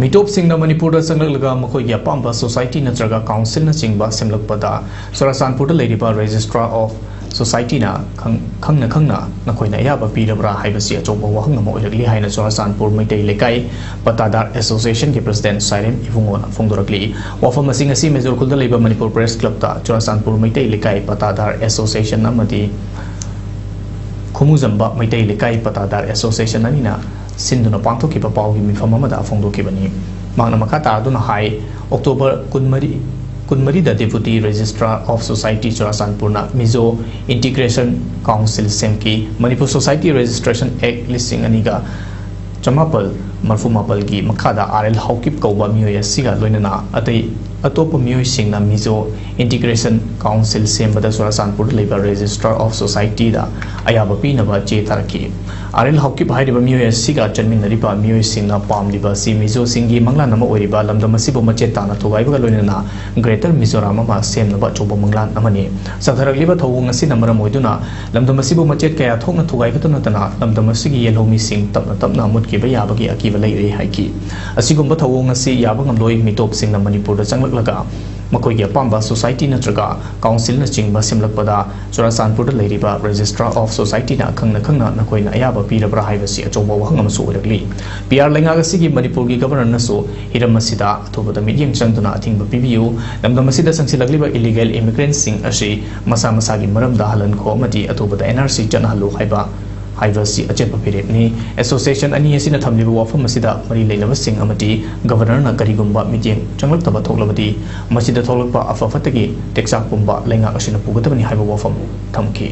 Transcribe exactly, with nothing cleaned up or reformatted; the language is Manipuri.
ꯃꯤꯇꯣꯞꯁꯤꯡꯅ ꯃꯅꯤꯄꯨꯔꯗ ꯆꯪꯂꯛꯂꯒ ꯃꯈꯣꯏꯒꯤ ꯑꯄꯥꯝꯕ society ꯅꯠꯇ꯭ꯔꯒ council ꯅꯆꯤꯡꯕ ꯁꯦꯝꯂꯛꯄꯗ ꯆꯨꯔꯥꯆꯥꯟꯄꯨꯔꯗ ꯂꯩꯔꯤꯕ Registrar of Society ꯅ ꯈꯪ-, ꯈꯪꯅ ꯈꯪꯅ ꯅꯈꯣꯏꯅ ꯑꯌꯥꯕ ꯄꯤꯔꯕ꯭ꯔꯥ ꯍꯥꯏꯕꯁꯤ ꯑꯆꯧꯕ ꯋꯥꯍꯪ ꯑꯃ ꯑꯣꯏꯔꯛꯂꯤ ꯍꯥꯏꯅ ꯆꯨꯔꯥꯆꯥꯟꯄꯨꯔ ꯃꯩꯇꯩ ꯂꯩꯀꯥꯏ ꯄꯇꯥꯗꯥꯔ Association ꯒꯤ President ꯁꯥꯏꯔꯦꯝ ꯏꯕꯨꯡꯉꯣꯅ ꯐꯣꯡꯗꯣꯔꯛꯂꯤ꯫ ꯋꯥꯐꯝ ꯑꯁꯤ ꯉꯁꯤ ꯃꯦꯖꯣꯔ ꯈꯨꯜꯗ ꯂꯩꯕ ꯃꯅꯤꯄꯨꯔ Press Club ꯇ ꯆꯨꯔꯥꯆꯥꯟꯄꯨꯔ ꯃꯩꯇꯩ ꯂꯩꯀꯥꯏ ꯄꯇꯥꯗꯥꯔ Association ꯑꯃꯗꯤ ꯈꯨꯃꯨꯖꯝꯕ ꯃꯩꯇꯩ ꯂꯩꯀꯥꯏ ꯄꯇꯥꯗꯥꯔ Association ꯑꯅꯤꯅ ꯁꯤꯟꯗꯨꯅ ꯄꯥꯡꯊꯣꯛꯈꯤꯕ ꯄꯥꯎꯒꯤ ꯃꯤꯐꯝ ꯑꯃꯗ ꯐꯣꯡꯗꯣꯛꯈꯤꯕꯅꯤ꯫ ꯃꯍꯥꯛꯅ ꯃꯈꯥ ꯇꯥꯗꯨꯅ ꯍꯥꯏ, ꯑꯣꯛꯇꯣꯕꯔ ꯀꯨꯟꯃꯔꯤ, ꯀꯨꯟꯃꯔꯤꯗ Deputy Registrar of Society ꯆꯨꯔꯥꯆꯥꯟꯄꯨꯔꯅ Mizo Integration Council ꯁꯦꯝꯈꯤ꯫ ꯃꯅꯤꯄꯨꯔ Society Registration Act ꯂꯤꯁꯤꯡ ꯑꯅꯤꯒ ꯆꯃꯥꯄꯜ ꯃꯔꯐꯨ ꯃꯥꯄꯜꯒꯤ ꯃꯈꯥꯗ R L ꯍꯥꯎꯀꯤꯞ ꯀꯧꯕ ꯃꯤꯑꯣꯏ ꯑꯁꯤꯒ ꯂꯣꯏꯅꯅ ꯑꯇꯩ ꯑꯇꯣꯞꯄ ꯃꯤꯑꯣꯏꯁꯤꯡꯅ ꯃꯤꯖꯣ Integration Council ꯁꯦꯝꯕꯗ ꯆꯨꯔꯥꯆꯥꯟꯄꯨꯔꯗ ꯂꯩꯕ Registrar of Society ꯗ ꯑꯌꯥꯕ ꯄꯤꯅꯕ ꯆꯦ ꯊꯥꯔꯛꯈꯤ꯫ R L ꯍꯥꯎꯀꯤꯞ ꯍꯥꯏꯔꯤꯕ ꯃꯤꯑꯣꯏ ꯑꯁꯤꯒ ꯆꯠꯃꯤꯟꯅꯔꯤꯕ ꯃꯤꯑꯣꯏꯁꯤꯡꯅ ꯄꯥꯝꯂꯤꯕ ꯑꯁꯤ ꯃꯤꯖꯣꯁꯤꯡꯒꯤ ꯃꯪꯂꯥꯟ ꯑꯃ ꯑꯣꯏꯔꯤꯕ ꯂꯝꯗꯝ ꯑꯁꯤꯕꯨ ꯃꯆꯦꯠ ꯇꯥꯅ ꯊꯨꯒꯥꯏꯕꯒ ꯂꯣꯏꯅꯅ Greater ꯃꯤꯖꯣꯔꯥꯝ ꯑꯃ ꯁꯦꯝꯅꯕ ꯑꯆꯧꯕ ꯃꯪꯂꯥꯟ ꯑꯃꯅꯤ꯫ ꯆꯠꯊꯔꯛꯂꯤꯕ ꯊꯧꯑꯣꯡ ꯑꯁꯤꯅ ꯃꯔꯝ ꯑꯣꯏꯗꯨꯅ ꯂꯝꯗꯝ ꯑꯁꯤꯕꯨ ꯃꯆꯦꯠ ꯀꯌꯥ ꯊꯣꯛꯅ ꯊꯨꯒꯥꯏꯕꯇ ꯅꯠꯇꯅ ꯂꯝꯗꯝ ꯑꯁꯤꯒꯤ ꯌꯦꯜꯍꯧꯃꯤꯁꯤꯡ ꯇꯞꯅ ꯇꯞꯅ ꯃꯨꯠꯈꯤꯕ ꯌꯥꯕꯒꯤ ꯑꯀꯤꯕ ꯂꯩꯔꯦ ꯍꯥꯏꯈꯤ꯫ ꯑꯁꯤꯒꯨꯝꯕ ꯊꯧꯑꯣꯡ ꯑꯁꯤ ꯌꯥꯕ ꯉꯝꯂꯣꯏ꯫ ꯃꯤꯇꯣꯞꯁꯤꯡꯅ ꯃꯅꯤꯄꯨꯔꯗ ꯆꯪꯂꯛꯂꯒ ꯃꯈꯣꯏꯒꯤ ꯑꯄꯥꯝꯕ society ꯅꯠꯇ꯭ꯔꯒ council ꯅꯆꯤꯡꯕ ꯁꯦꯝꯂꯛꯄꯗ ꯆꯨꯔꯥꯆꯥꯟꯄꯨꯔꯗ ꯂꯩꯔꯤꯕ Registrar of Society ꯅ ꯈꯪꯅ ꯈꯪꯅ ꯅꯈꯣꯏꯅ ꯑꯌꯥꯕ ꯄꯤꯔꯕ꯭ꯔꯥ ꯍꯥꯏꯕꯁꯤ ꯑꯆꯧꯕ ꯋꯥꯍꯪ ꯑꯃꯁꯨ ꯑꯣꯏꯔꯛꯂꯤ꯫ P R ꯂꯩꯉꯥꯛ ꯑꯁꯤꯒꯤ ꯃꯅꯤꯄꯨꯔꯒꯤ Governor ꯅꯁꯨ ꯍꯤꯔꯝ ꯑꯁꯤꯗ ꯑꯊꯨꯕꯗ ꯃꯤꯠꯌꯦꯡ ꯆꯪꯗꯨꯅ ꯑꯊꯤꯡꯕ ꯄꯤꯕꯤꯌꯨ꯫ ꯂꯝꯗꯝ ꯑꯁꯤꯗ ꯆꯪꯁꯤꯜꯂꯛꯂꯤꯕ illegal immigrant ꯁꯤꯡ ꯑꯁꯤ ꯃꯁꯥ ꯃꯁꯥꯒꯤ ꯃꯔꯝꯗ ꯍꯜꯍꯟꯈꯣ ꯑꯃꯗꯤ ꯑꯊꯨꯕꯗ N R C ꯆꯠꯅꯍꯜꯂꯨ ꯍꯥꯏꯕ, ꯍꯥꯏꯕ ꯑꯁꯤ ꯑꯆꯦꯠꯄ ꯐꯤꯔꯦꯞꯅꯤ꯫ Association ꯑꯅꯤ ꯑꯁꯤꯅ ꯊꯝꯂꯤꯕ ꯋꯥꯐꯝ ꯑꯁꯤꯗ ꯃꯔꯤ ꯂꯩꯅꯕꯁꯤꯡ ꯑꯃꯗꯤ Governor ꯅ ꯀꯔꯤꯒꯨꯝꯕ ꯃꯤꯠꯌꯦꯡ ꯆꯪꯂꯛꯇꯕ ꯊꯣꯛꯂꯕꯗꯤ ꯃꯁꯤꯗ ꯊꯣꯛꯂꯛꯄ ꯑꯐ ꯐꯠꯇꯒꯤ ꯇꯦꯛꯆꯥꯛ ꯄꯨꯝꯕ ꯂꯩꯉꯥꯛ ꯑꯁꯤꯅ ꯄꯨꯒꯗꯕꯅꯤ ꯍꯥꯏꯕ ꯋꯥꯐꯝ ꯊꯝꯈꯤ꯫